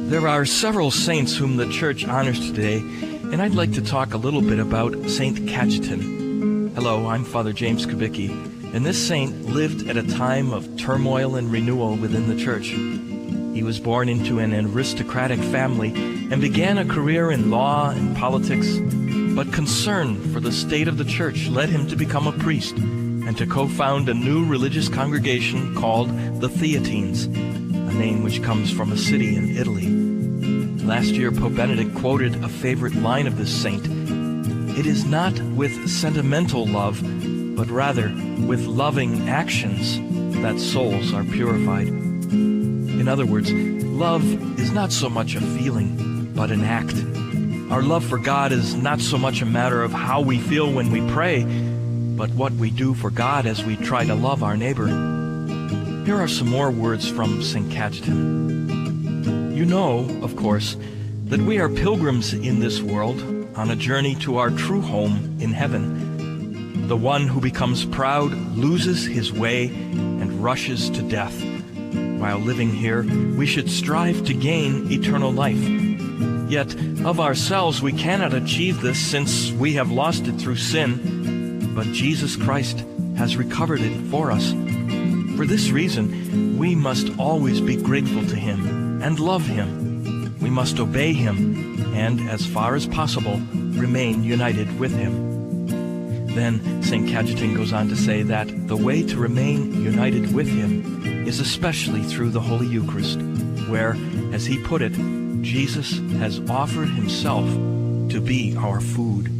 There are several saints whom the Church honors today, and I'd like to talk a little bit about Saint Cajetan. Hello, I'm Father James Kubicki, and this saint lived at a time of turmoil and renewal within the Church. He was born into an aristocratic family and began a career in law and politics, but concern for the state of the Church led him to become a priest and to co-found a new religious congregation called the Theatines, a name which comes from a city in Italy. Last year, Pope Benedict quoted a favorite line of this saint, "It is not with sentimental love, but rather with loving actions that souls are purified." In other words, love is not so much a feeling, but an act. Our love for God is not so much a matter of how we feel when we pray, but what we do for God as we try to love our neighbor. Here are some more words from St. Cajetan. You know, of course, that we are pilgrims in this world on a journey to our true home in heaven. The one who becomes proud loses his way and rushes to death. While living here, we should strive to gain eternal life. Yet, of ourselves we cannot achieve this since we have lost it through sin, but Jesus Christ has recovered it for us. For this reason, we must always be grateful to Him and love Him. We must obey Him and, as far as possible, remain united with Him. Then St. Cajetan goes on to say that the way to remain united with Him is especially through the Holy Eucharist, where, as he put it, Jesus has offered Himself to be our food.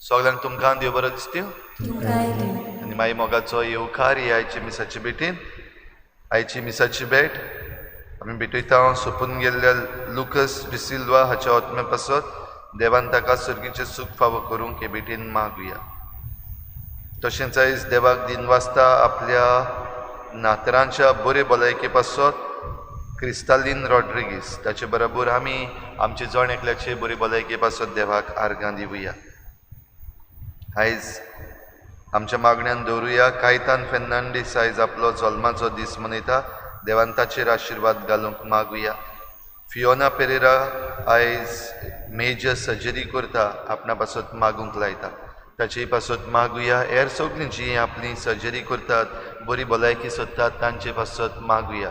सगल्यांक तुमकां देव बरो दिसत्यो आनी मागीर मोगाचो येवकार ही आयची मिसाची भेटीन. आयची मिसाची भेट आमी भेटयता सोंपून गेल्ल्या लुकस डिसिल्वा हाच्या आत्म्या पासत देवान ताका सर्गीचें सूख फावो करूंक हे भेटीन मागुया. तशेंच आयज देवाक दिन वाजता आपल्या नातरांच्या बरे भलायके पासत क्रिस्तालीन रॉड्रिगीस ताचे बरोबर आमी आमचे जण एकल्याचे बरे भलायके पासत देवाक आर्गां दिवया. आयज आमच्या मागण्यान दवरुया कायतान फेर्नांडीस आयज आपलो जल्माचो दीस मनयता. देवान ताचेर आशिर्वाद घालूंक मागुया. फियोना पेरेरा आयज मेजर सर्जरी करता आपणा पासत मागूंक लायता ताचे पासत मागुया. हेर सगळीं जीं आपली सर्जरी करतात बरी भलायकी सोदतात तांचे पासत मागुया.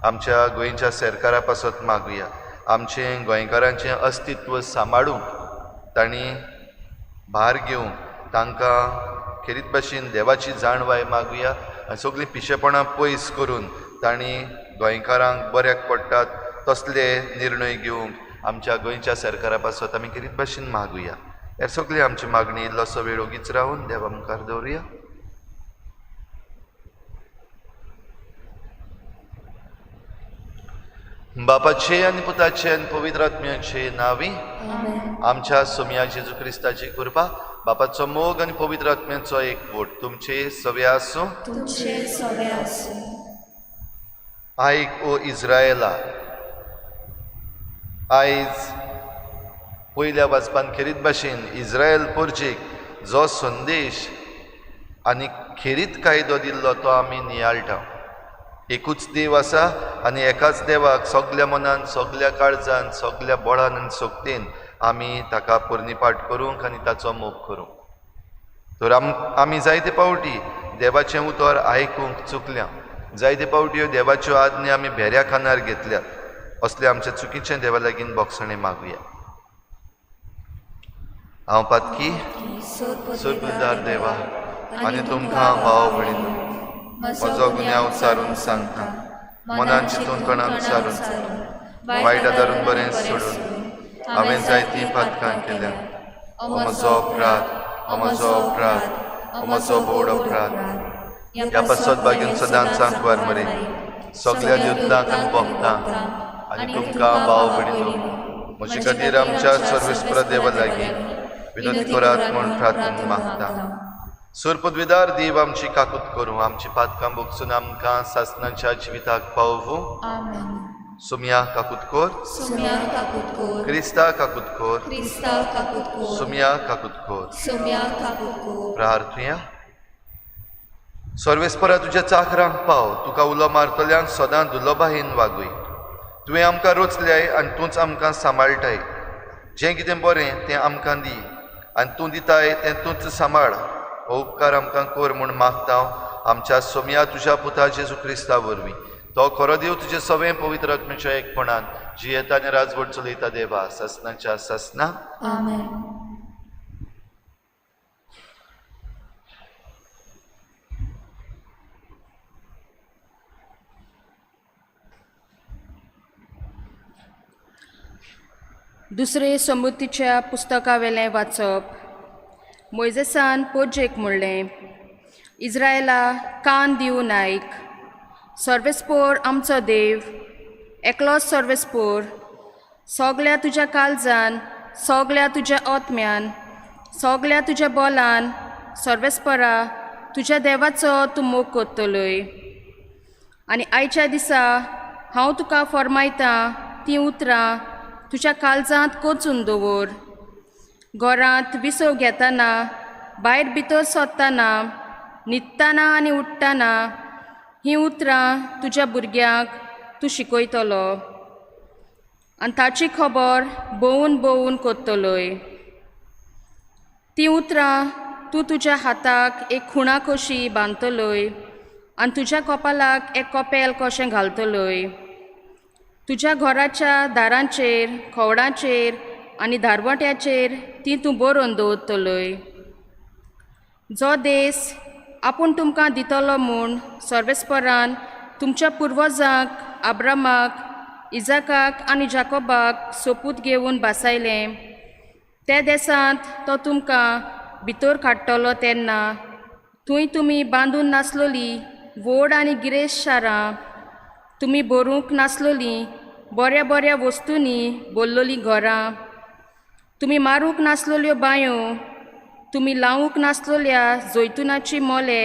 आमच्या गोंयच्या सरकारा पासत मागुया. आमचें गोंयकारांचें अस्तित्व सांबाळूंक तांणी भार घेवंक तांकां खेरीत भाशेन देवाची जाणवाय मागुया आनी सगळीं पिशेपणां पयस करून तांणी गोंयकारांक बऱ्याक पडटात तसले निर्णय घेवंक आमच्या गोंयच्या सरकारा पासत आमी खेरीत भाशेन मागुया. हेर सगळी आमची मागणी इल्लोसो वेळ ओगीच रावन देवा मुखार दवरुया. बापाचे आनी पुताचे आनी पवित्र आत्म्याचे नांवी आमच्या सोमया जेजू क्रिस्ताची कृपा, बापाचो मोग आनी पवित्र आत्म्याचो एकवट तुमचे सवे आसूं. आयक ओ इस्रायला. आयज पयल्या वाचपान खेरीत भाशेन इस्रायल परजेक जो संदेश आनी खेरीत कायदो दिल्लो तो आमी नियाळटा. एकूच देव आसा आनी एकाच देवाक सगल्या मनान, सगल्या काळजान, सगल्या बळान आनी शक्तीन आमी ताका पुर्णीपाठ करूंक आनी ताचो मोग करूंक. तर आमी जायते पावटी देवाचें उतर आयकूंक चुकल्या. जायते पावटी ह्यो देवाच्यो आज्ञा आमी भेऱ्या खानार घेतल्यात. असले आमच्या चुकीचें देवा लागीं भोगसणें मागुया. हांव पातकी सोददार देवा आनी तुमकां भाव भयणीनो म्हजो गुन्यांव सारून सांगता. मनान चिंतून तोंडान सारून वायट आदारून बरें सोडून हांवें जायतीं पातकां केल्या. हो म्हजो अपराध, हो म्हजो अपराध, हो म्हजो व्हड अपराध. ह्या पासत बागीन सदांच सांकवार मरे सगल्या युद्धांक आनी भोगतांक आनी तुमकां भाव भयणीनो म्हजे खातीर आमच्या सर्वेस्पर देवा लागीं विनंती करात म्हूण प्रार्थना मागता. सुरपदविदार देव आमची काकूत करूं, आमची पातकां भोगसून आमकां सासणाच्या जिविताक पावोवं. सुमया काकूत कर, क्रिस्ता काकूत कर, सुमया काकूत कर. प्रार्थुया. सर्वेस्परा तुज्या चाकरांक पाव, तुका उलो मारतल्यांक सदां दुर्लभायेन वागय. तुवें आमकां रोचल्याय आनी तूंच आमकां सांबाळटाय. जें कितें बरें तें आमकां दी आनी तूं दिताय तें तूंच सांबाळ. हो उपकार आमकां कर म्हूण मागता आमच्या सोमया तुज्या पुता जेजू क्रिस्ता वरवीं. तो खरो देव तुजे सवें पवित्र आत्म्याच्या एकपणान जियेता आनी राजवट चलयता देवा ससनाच्या ससना. दुसरे समृद्धीच्या पुस्तकावेलें वाचप. मोयजेसान पोजेक म्हणलें, इस्रायला कान दिवन आयक. सर्वेस्पोर आमचो देव एकलोच सर्वेस्पोर. सगल्या तुज्या काळजान, सगल्या तुज्या आत्म्यान, सगल्या तुज्या बोलान सर्वेस्परा तुज्या देवाचो तूं मोग करतलोय. आनी आयच्या दिसा हांव तुका फर्मायतां तीं उतरां तुज्या काळजांत कोचून दवर. घरांत विसव घेतना, भायर भितर सरतना, न्हिदतना आनी उठ्ठना हीं उतरां तुज्या भुरग्यांक तूं शिकयतलो आनी ताची खबर भोंवून भोंवून करतलोय. तीं उतरां तूं तुज्या हाताक एक खुणा कशी बांदतलोय आनी तुज्या कपालाक एक कपेल कशें घालतलोय. तुज्या घराच्या दारांचेर, खोवडांचेर आनी दारवट्याचेर ती तूं बरोवन दवरतलोय. जो देस आपूण तुमकां दितलो म्हूण सर्वेस्परान तुमच्या पुर्वजांक आब्रामाक, इजाकाक आनी जाकोबाक सोपूत घेवन बसयलें त्या देसांत तो तुमकां भितर काडटलो तेन्ना थंय तुमी बांदून नासलोली व्हड आनी गिरेस्त शारां, तुमी भरूंक नासलोलीं बऱ्या बऱ्या वस्तूंनी भरलोलीं घरां, तुमी मारूंक नासलोल्यो बांयो, तुमी लावूंक नासलोल्या जैतुनाची मोले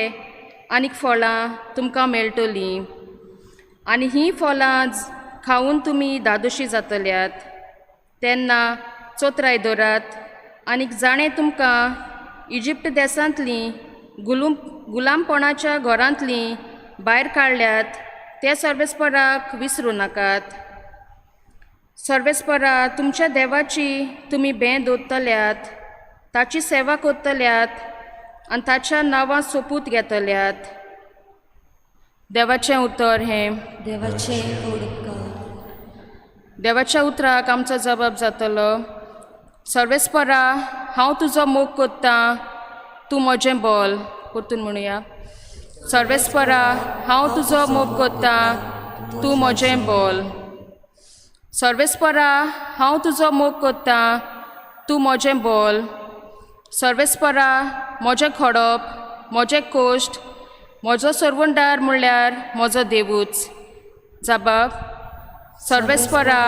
आनी फळां तुमकां मेळटलीं आनी हीं फळां खावन तुमी धादोशी जातल्यात. तेन्ना चोत्राय दवरात आनी जाणें तुमकां इजिप्त देसांतलीं गुलामपणाच्या घरांतलीं भायर काडल्यात ते सर्वेस्पराक विसरूं नाकात. सर्वेस्परा तुमच्या देवाची तुमी भें दवरतल्यात, ताची सेवा करतल्यात आनी ताच्या नांवां सोपूत घेतल्यात. देवाचें उतर हें. देवाचें उपकार. देवाच्या उतराक आमचो जबाब जातलो. सर्वेस्परा हांव तुजो मोग करतां, तूं म्हजें बोल. परतून म्हणुया. सर्वेस्परा हांव तुजो मोग करतां, तूं म्हजें बोल. सर्वेस्परा हांव तुजो मोग करतां, तूं म्हजें बोल. सर्वेस्परा म्हजें खडप, म्हजें कोश्ट, म्हजो सरवणदार म्हणल्यार म्हजो देवूच. जबाब. सर्वेस्परा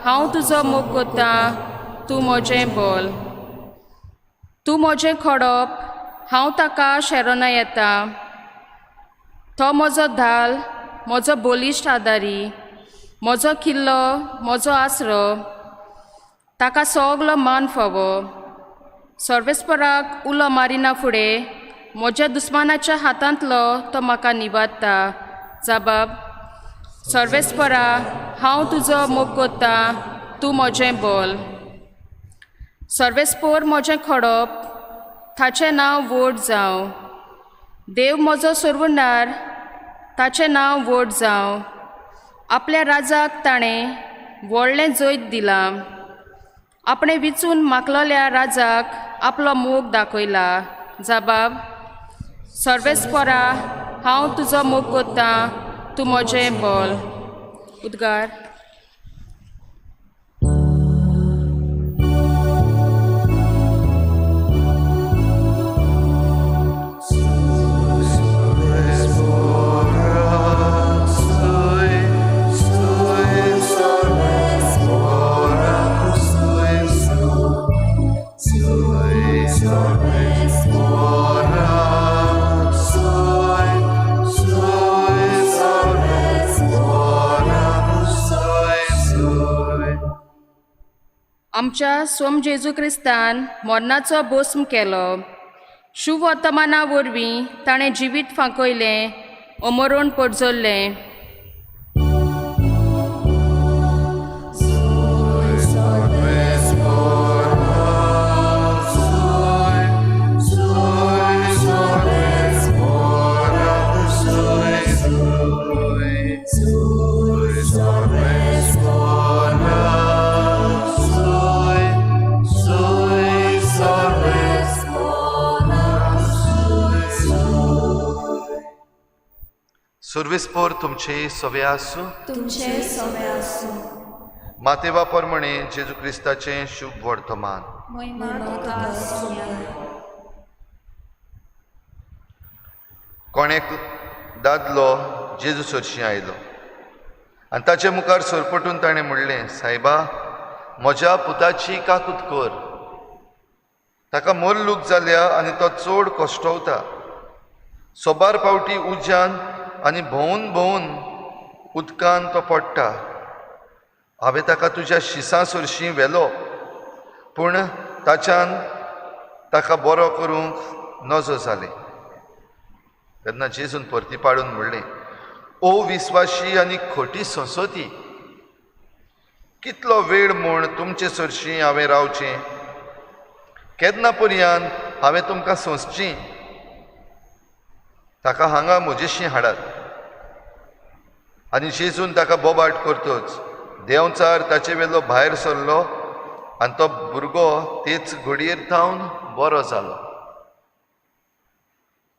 हांव तुजो मोग करतां, तूं म्हजें बोल. तूं म्हजें खडप, हांव ताका शेरोना येता. तो म्हजो धाल, म्हजो बलिश्ट आदारी, म्हजो किल्लो, म्हजो आसरो, ताका सगलो मान फावो. सर्वेस्पराक उलो मारिना फुडें म्हज्या दुस्मानाच्या हातांतलो तो म्हाका निवारता. जबाब. सर्वेस्परा हांव तुजो मोग करतां, तूं म्हजें बोल. सर्वेस्पोर म्हजें खडप, ताचें नांव व्हड जावं. देव म्हजो सरवणार, ताचें नांव व्हड जावं. आपल्या राजाक ताणें व्हडलें जैत दिलां. आपणें विचून मागलोल्या राजाक आपलो मोग दाखयला. जबाब. सर्वेस्परा हांव तुजो मोग करतां, तूं म्हजें बोल. उद्गार. आमच्या सोम जेजू क्रिस्तान मरणाचो भस्म केलो. शुभवर्तमाना वरवीं ताणें जिवीत फांकयलें, अमरण परजल्लें. सुर्विस्पोर तुमचे सवे आसूं, तुमचे सवे आसूं. मातेवा प्रमाणे जेजू क्रिस्ताचें शुभ वर्तमान. महिमा तुका आसूं. कोण एक दादलो जेजू सरशीं आयलो आनी ताचे मुखार सरपटून ताणें म्हणलें, सायबा म्हज्या पुताची काकूत कर, ताका मोरलूक जाल्या आनी तो चड कश्टवता. सोबार पावटी उज्यान आनी भोंवून भोंवून उदकान तो पडटा. हांवें ताका तुज्या शिसां सरशीं व्हेलो, पूण ताच्यान ताका बरो करूंक नजो जालें. तेन्ना जेजून परती पाडून म्हणलें, ओ विस्वाशी आनी खोटी संसती, कितलो वेळ म्हूण तुमचे सरशीं हांवें रावचें? केन्ना पर्यंत हांवें तुमकां सोंसचीं? ताका हांगा म्हजेशी हाडात. आनी जेजून ताका बोबाट करतच देंवचार ताचे वेलो भायर सरलो आनी तो भुरगो तेच घडयेर थावन बरो जालो.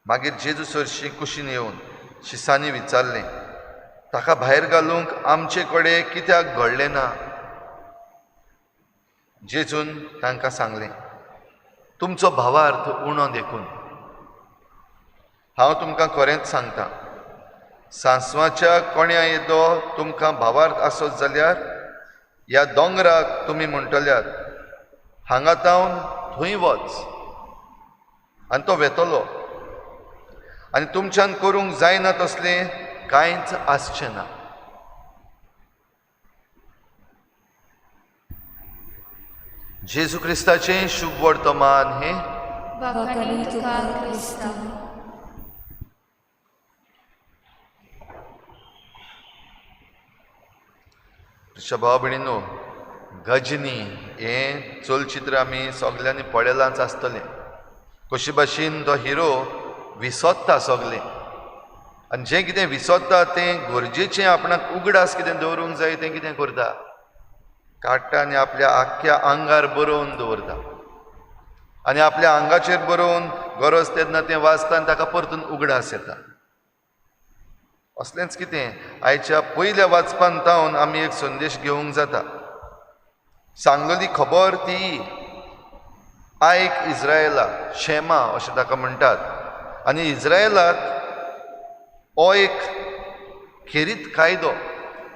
मागीर जेजू सरशी कुशीन येवन शिसांनी विचारलें, ताका भायर घालूंक आमचे कडेन कित्याक घडलें ना? जेजून तांकां सांगलें, तुमचो भावार्थ उणो देखून. हांव तुमकां खरेंच सांगता, सांसवाच्या कोण्या येदो तुमकां भावार्थ आसत जाल्यार ह्या दोंगराक तुमी म्हणटल्यात, हांगा तावन थंय वच, आनी तो वेतलो. आनी तुमच्यान करूंक जायना तसलें कांयच आसचें ना. जेजू क्रिस्ताचें शुभ वर्तमान हें. भाव भयणीनो, गजनी हें चलचित्र आमी सगल्यांनी पळयलांच आसतलें. कशे भाशेन तो हिरो विसोत्ता सगलें, आनी जें कितें विसोत्ता तें गरजेचें आपणाक उगडास कितें दवरूंक जाय तें कितें करता, काडटा आनी आपल्या आख्ख्या आंगार बरोवन दवरता. आनी आपल्या आंगाचेर बरोवन गरज तेन्ना तें वाचता आनी ताका परतून उगडास येता. असलेंच कितें आयच्या पयल्या वाचपान तावन आमी एक संदेश घेवंक जाता. सांगलेली खबर ती आयक इज्रायला, शेमा अशें ताका म्हणटात. आनी इज्रायलाक हो एक खेरीत कायदो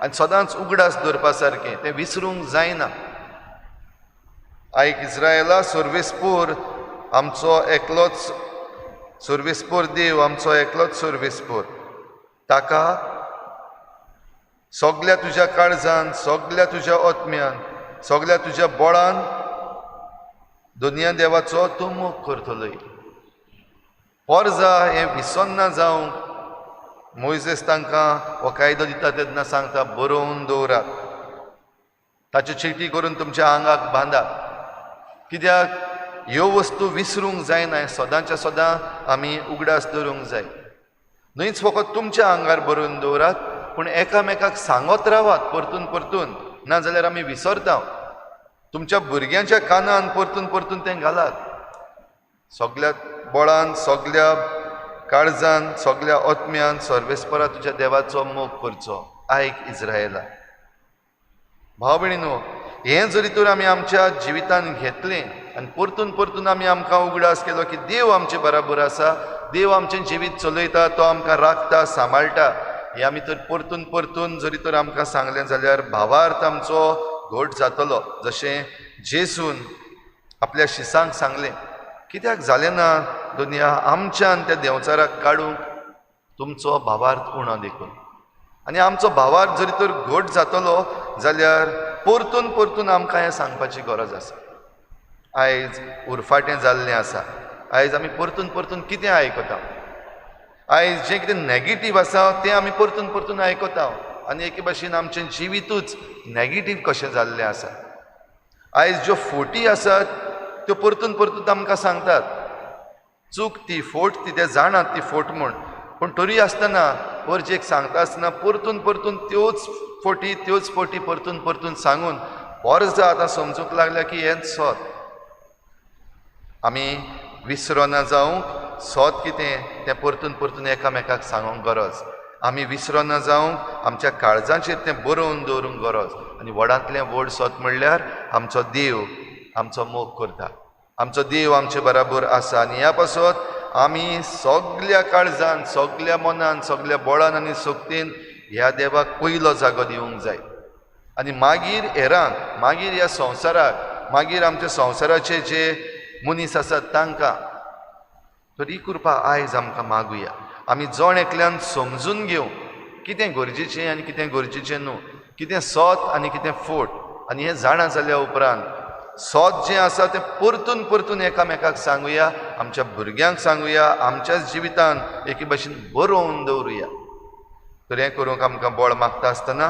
आनी सदांच उगडास दवरपा सारकें, तें विसरूंक जायना. आयक इज्रायला, सर्वेस्पोर आमचो एकलोच सर्वेस्पोर देव, आमचो एकलोच सर्वेस्पोर. ताका सगल्या तुज्या काळजान, सगल्या तुज्या आत्म्यान, सगल्या तुज्या बळान दुनिया देवाचो तूं मोग करतलोय. पोरजा हें विसरना जावंक मोयजेस तांकां हो कायदो दिता तेन्ना सांगता, बरोवन दवरात, ताच्यो चिटी करून तुमच्या आंगाक बांदात. कित्याक ह्यो वस्तू विसरूंक जायना, सदांच्या सदां आमी उगडास दवरूंक जाय. न्हयच फकत तुमच्या आंगार बरोवन दवरात, पूण एकामेकाक सांगत रावात परतून परतून, नाजाल्यार आमी विसरता. तुमच्या भुरग्यांच्या कानान परतून परतून तें घालात. सगल्या बळान, सगल्या काळजान, सगल्या आत्म्यान सर्वेस्परा तुज्या देवाचो मोग करचो. आयक इज्रायला. भाव भयणीनो, हें जरी तर आमी आमच्या जिवितान घेतलें आनी परतून परतून आमी आमकां उगडास केलो की देव आमचे बराबर आसा, देव आमचें जिवीत चलयता, तो आमकां राखता, सांबाळटा, हें आमी तर परतून परतून जरी तर आमकां सांगलें जाल्यार भावार्थ आमचो घट जातलो. जशें जेजून आपल्या शिसांक सांगलें, कित्याक जालें ना दुनिया आमच्यान त्या देंवचाराक काडूंक तुमचो भावार्थ उणो देखून. आनी आमचो भावार्थ जरी तर घट जातलो जाल्यार परतून परतून आमकां हें सांगपाची गरज आसा. आयज उरफाटें जाल्लें आसा. आयज आमी परतून परतून कितें आयकता, आयज जें कितें नॅगेटीव आसा तें आमी परतून परतून आयकता आनी एके भाशेन आमचें जिवितूच नॅगेटीव कशें जाल्लें आसा. आयज ज्यो फोटी आसात त्यो परतून परतून आमकां सांगतात, चूक ती, फोट ती, ते जाणात ती फोट म्हूण, पूण तरी आसतना गरजेक सांगता आसतना परतून परतून त्योच फोटी त्योच फोटी परतून परतून सांगून वर्सां आतां समजूंक लागल्या की हेंच सत. आमी विसरना जावंक सत कितें तें परतून परतून एकामेकाक सांगूंक गरज. आमी विसरना जावंक आमच्या काळजाचेर तें बरोवन दवरूंक गरज. आनी व्हडांतलें व्हड सत म्हणल्यार आमचो देव आमचो मोग करता, आमचो देव आमचे बराबर आसा. आनी ह्या पासत आमी सगल्या काळजान, सगल्या मनान, सगल्या बळान आनी शक्तीन ह्या देवाक पयलो जागो दिवंक जाय. आनी मागीर हेरांक, मागीर ह्या संवसाराक, मागीर आमच्या संवसाराचे जे मनीस आसात तांकां. तर ही कृपा आयज आमकां मागुया. आमी जण एकल्यान समजून घेवं कितें गरजेचें आनी कितें गरजेचें न्हू, कितें सत आनी कितें फोट. आनी हें जाणा जाल्या उपरांत सत जें आसा तें परतून परतून एकामेकाक सांगुया, आमच्या भुरग्यांक सांगुया, आमच्याच जिवितान एके भाशेन बरोवन दवरुया. तर हें करूंक आमकां बळ मागता आसतना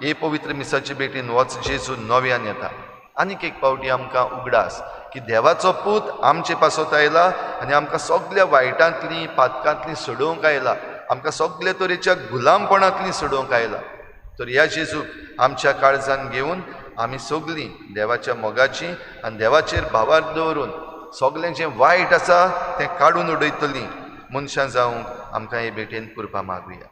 हे पवित्र मिसाचे भेटीन वच जेजू नव्यान येता. आनीक एक पावटी आमकां उगडास की देवाचो पूत आमचे पासत आयला आनी आमकां सगल्या वायटांतली पातकांतली सोडोवंक आयला, आमकां सगळे तरेच्या गुलामपणांतली सोडोवंक आयला. तर ह्या जेजूक आमच्या काळजान घेवन आमी सगळीं देवाच्या मोगाची आनी देवाचेर भावार्थ दवरून सगळें जें वायट आसा तें काडून उडयतलीं मनशां जावंक आमकां हे भेटेन कृपा मागुया.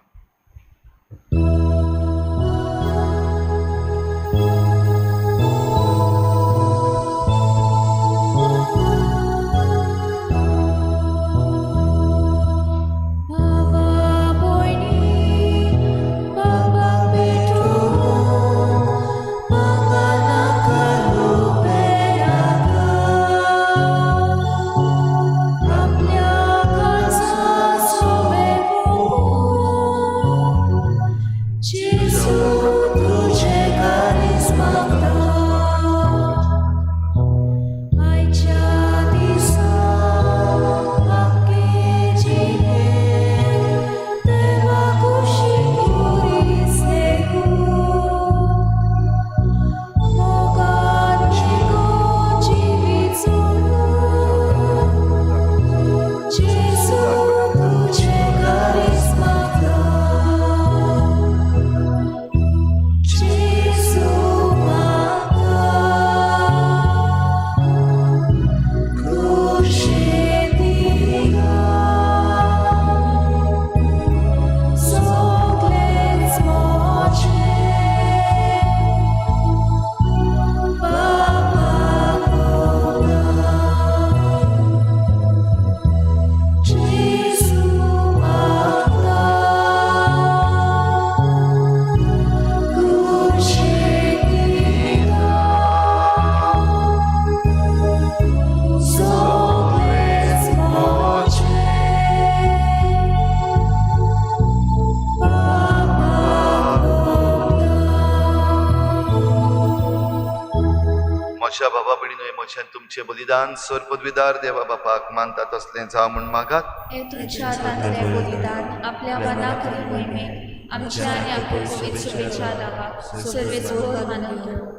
तुमचे बलिदान सर पदवीदार देवा बापाक मानता तसलें जावं म्हूण मागात. हे तुमच्या हातांतलें बलिदान आपल्या मनाक आनी मोहिमेक आमच्या आनी आपल्या पवित्र शुभेच्छा दावाक सर्वेस्पर मानून घेवं.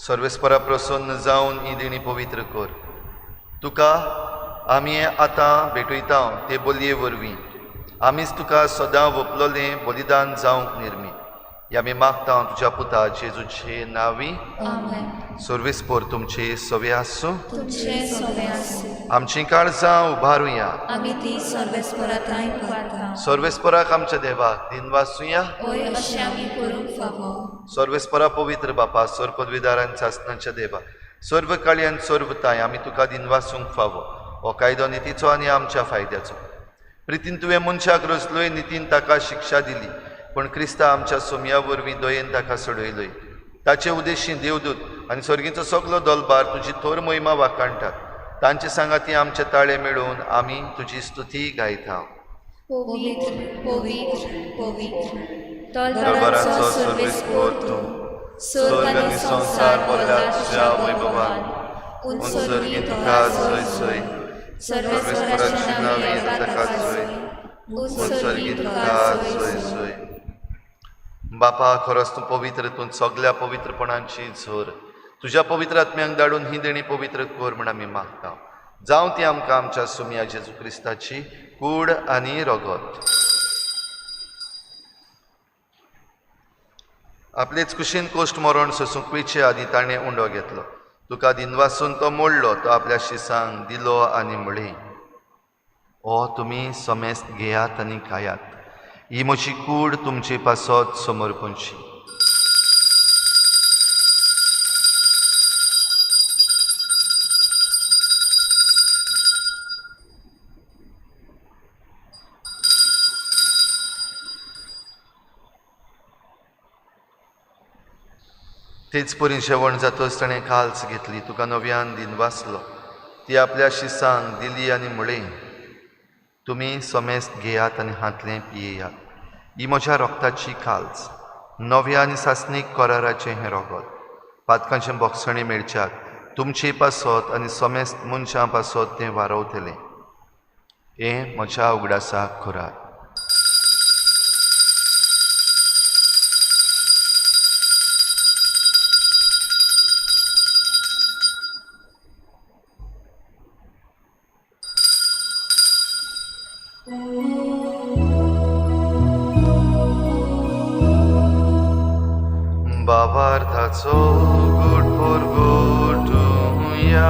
सर्वेस्परा प्रसन्न जावन ही देणी पवित्र कर. तुका आमी आतां भेटयता ते बलये वरवीं आमीच तुका सदां वपलोलें बलिदान जावंक निर्मी. आमी मागता तुज्या पुता जेजूचे नांवी. सर्वेस्पर तुमचे सवे आसूं. आमचीं काळजां उबारुया. सर्वेस्पराक आमच्या देवाक दिनवासुया. सर्वेस्परा पवित्र बापा सर पदवीदारान सासनाच्या देवा सर्व काळी आनी सर्व ताय आमी तुका दिनवासूंक फावो. हो कायदो नितीचो आनी आमच्या फायद्याचो. प्रितीन तुवें मनशाक रचलोय, नितीन ताका शिक्षा दिली, पूण क्रिस्ता आमच्या सोमया वरवीं दयेन ताका सोडयलोय. ताचे उदेशी देवदूत आनी सर्गीचो सगलो दलबार तुजी थोर मोहिमा वाखाणटात. तांचे सांगाती आमचे ताळे मेळोवन आमी तुजी स्तुती गायता. पवित्र पवित्र पवित्र दरबाराचो सर्वेस्पर तूं, स्वर्ग आनी संवसार भरला तुज्या वैभवान. उंचर्गी तुका जय जय, सर्वेस्पराच्या नांवान ताका जय, उंचर्गी तुका जय जय. बापा खरोच तूं पवित्र, तूं सगल्या पवित्रपणांची झर. तुज्या पवित्र आत्म्यांक धाडून ही देणी पवित्र कर म्हूण आमी मागता. जावं ती आमकां आमच्या सुमया जेजू क्रिस्ताची कूड आनी रगत. आपलेच कुशीन कोश्ट मरण सोसूंक वयचे आदीं ताणें उंडो घेतलो. तुका दिनवासून तो मोडलो, तो आपल्या शिसांक दिलो आनी म्हळें, ओ तुमी समेस्त घेयात आनी खायात, ही म्हजी कूड तुमचे पासत समर्पणची. तेच परी जेवण जातच ताणें काल्स घेतली, तुका नव्यान दिनवासलो, ती आपल्या शिसांक दिली आनी म्हळें, तुमी समेस्त घेयात आनी हांतलें पियेयात. ही म्हज्या रोगताची काल्स, नव्या आनी सासणीक कराराचें हें रोगत. पातकांचें बोगसणें मेळच्याक तुमचे पासत आनी समेस्त मनशां पासत तें वारवतलें. हें म्हज्या उगडासाक करात. बाबार्थाचो गुट परगटुया.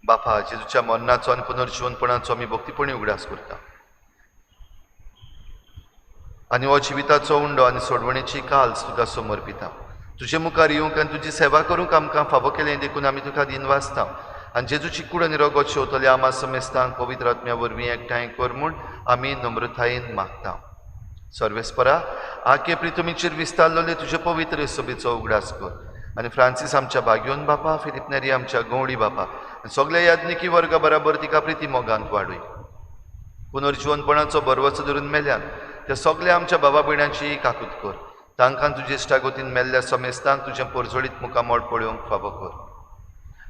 बापा, जेजूच्या मरणाचो आनी पुनर्जिवनपणाचो आमी भक्तीपणी उगडास करता आनी हो जिविताचो उंडो आनी सोडवणेची काल्स तुका समर्पिता. तुजे मुखार येवंक आनी तुजी सेवा करूंक आमकां फावो केलें देखून आमी तुका दिनवासता. आनी जेजूची कूड आनी रगत शेवतल्या आमा समेस्तांक पवित्र आत्म्या वरवीं एकठांय कर म्हूण आमी नम्रतायेन मागता. सर्वेस्परा, आके प्रितुमीचेर विस्तारलेले तुजे पवित्र सभेचो उगडास कर आनी फ्रांसीस आमच्या बाग्योन बापा, फिलीप नेरी आमच्या गवळी बापा आनी सगल्या याज्ञिकी वर्गा बराबर तिका प्रिती मोगांत वाडूय. पुनर्जिवनपणाचो बरवचो धरून मेल्यान त्या सगल्या आमच्या बाबा भयणांची काकूत कर. तांकां तुजे इश्टागतीन मेल्ल्या समेस्तांक तुजें पोरजोळीत मुखामळ पळोवंक फावो कर.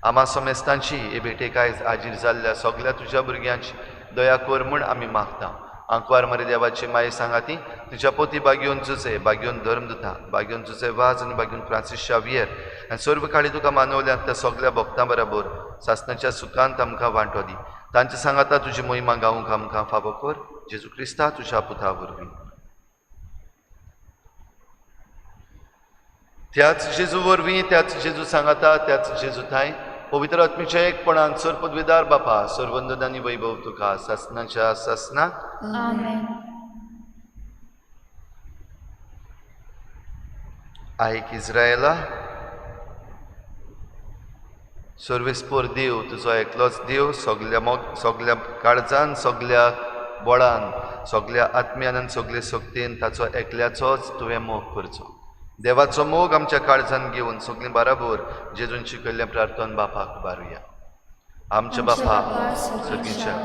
आमा समेस्तांची हे भेटेक आयज हाजीर जाल्ल्या सगल्या तुज्या भुरग्यांची दया कर म्हूण आमी मागता. आंकवार मरे देवाची माये सांगाती तुज्या पोती बागयोन जुजे, बागयोन धर्मदुता, बागयोन जुजे वाज आनी बागयोन फ्रांसीस शावियर आनी सर्व काळी तुका मानवल्यात त्या सगल्या भक्तां बराबर सासणाच्या सुखांत आमकां वांटो दी. तांचे सांगाता तुजी मोहिमा गावंक आमकां फावो कर. जेजू क्रिस्ता तुज्या पुता वरवीं. त्याच जेजू वरवीं, त्याच जेजू सांगाता, त्याच जेजू थांय पवित्र आत्मीच्या एकपणान सर्व पदवीदार बापा, सर्वंदन आनी वैभव तुका सासणाच्या सासणाक. आमेन. आयक इस्रायला, सर्वेस्पोर देव तुजो एकलोच देव, सगल्या मोग, सगल्या काळजान, सगल्या बळान, सगल्या आत्म्यान आनी सगले शक्तीन ताचो एकल्याचोच तुवें मोग करचो. देवाचो मोग आमच्या काळजान घेवन सगळीं बराबर जेजून शिकयल्लें प्रार्थन बापाक बारुया. आमच्या बापा सर्गीच्या,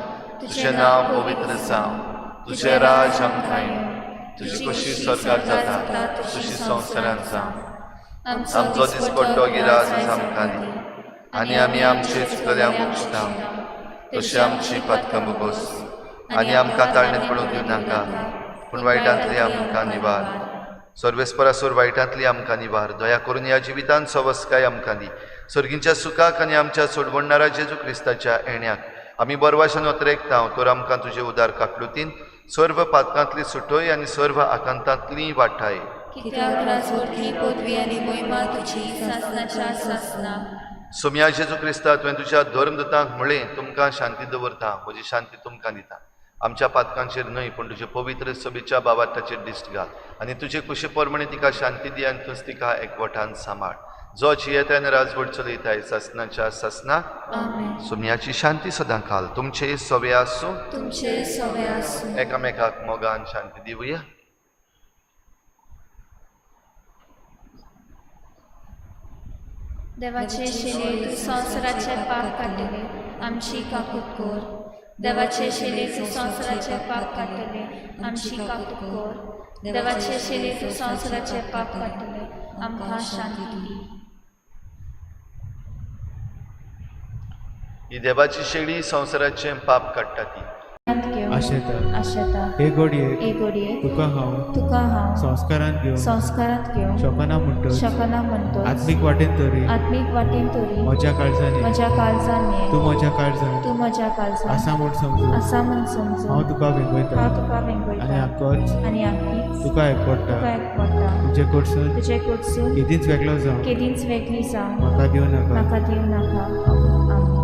तुजें नांव पवित्र जावं, तुजें राज आमकां येवं, तुजी कशी स्वर्गार जाता तशी संवसारांत जावं. आमचो दिसपट्टो गिराज आमकां दी आनी आमी आमचे चुकल्यांक बक्षता तशी आमची पातकां बोगोस आनी आमकां ताळणेंत पडूंक दिवं नाका, पूण वायटांतली आमकां निवार. सर्वेस्परासोर वायटांतली आमकां निवार. दया करून ह्या जिवितांत सवस्काय आमकां दी. सर्गींच्या सुखाक आनी आमच्या सोडवणणारा जेजू क्रिस्ताच्या येण्याक आमी बरवाशान अत्रेकता. तर आमकां तुजे उदार काकलुतीन सर्व पातकांतली सुटय आनी सर्व आकांतांतली वाठाय. कित्याक राजवटली पदवी आनी मोहिमा तुजी सासणाच्या सासणा. सोम्या जेजू क्रिस्ता, तुवें तुज्या धर्मदूतांक म्हळें, तुमकां शांती दवरता, म्हजी शांती तुमकां दिता. आमच्या पातकांचेर न्हय पूण तुजे पवित्र सभेच्या बाबाटाचेर दिश्ट घाल आनी तुजे कुशे प्रमाणे तिका शांती दी आनी तूंच तिका एकवटान सांबाळ, जो जियेता आनी राजवट चलयताय सासणाच्या सासणाक. आमेन. सोम्याची शांती सदां काल तुमचे सवे आसूं. तुमचे सवे आसूं. एकामेकाक मोगान शांती दिवया. देवाचे शिले तूं संवसाराचे पाप काडटले, आमची काकूत कर. देवाचे शिले तूं संवसाराचे पाप काडटले, आमची काकूत कर. देवाचे शिले तूं संवसाराचे पाप काडटले, आमकां शांती दी. ही देवाची शेळी संवसाराचें पाप काडटा ती. आशेता. आशेता. हे घडये हे घडये तुका हांव तुका हांव संस्कारांत घेवन संस्कारांत घेवंक शकना म्हणटच शकना म्हणटच आत्मीक वाटेन तरी आत्मीक वाटेन तरी म्हज्या काळजान ये. म्हज्या काळजान ये. तूं म्हज्या काळजान तूं म्हज्या काळजान आसा म्हूण समजून आसा म्हूण समजून हांव तुका वेंगयता हांव तुका आनी वेंगयता आकच आनी आखीच तुका एकवटा तुका एकवटा. तुजे कडसून तुजे कडसून केदींच वेगळो जावं केदींच वेगळी जावं म्हाका दिवं नाका. म्हाका दिवं नाका. आमेन. आमेन.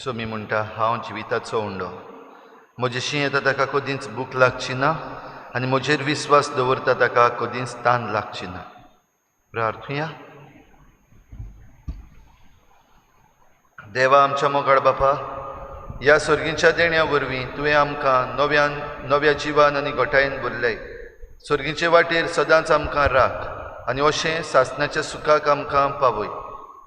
सोमी म्हणटा, हांव जिविताचो उंडो. म्हजेशी येता ताका कदींच भूक लागची ना आनी म्हजेर विस्वास दवरता ताका कदींच तान लागची ना. प्रार्थुया. देवा आमच्या मोगाळ बापा, ह्या सर्गीच्या देण्या वरवीं तुवें आमकां नव्यान नव्या जिवान आनी घटायेन भरले. सर्गीचे वाटेर सदांच आमकां राख आनी अशें सासणाच्या सुखाक आमकां पावय.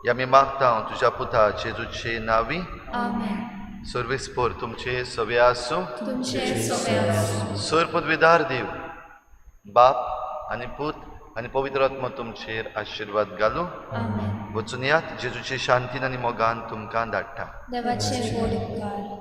ह्या आमी मागता हांव तुज्या पुता जेजूचे नांवी. आमेन. सर्वेस्पोर तुमचे सवे आसूं. तुमचे सोबे आसूं. सर पदवीदार देव बाप आनी पूत आनी पवित्र आत्मा तुमचेर आशिर्वाद घालूं. आमेन. वचून यात, जेजूचे शांतीन आनी मोगान तुमकां धाडटा. देवाचे व्हड उपकार.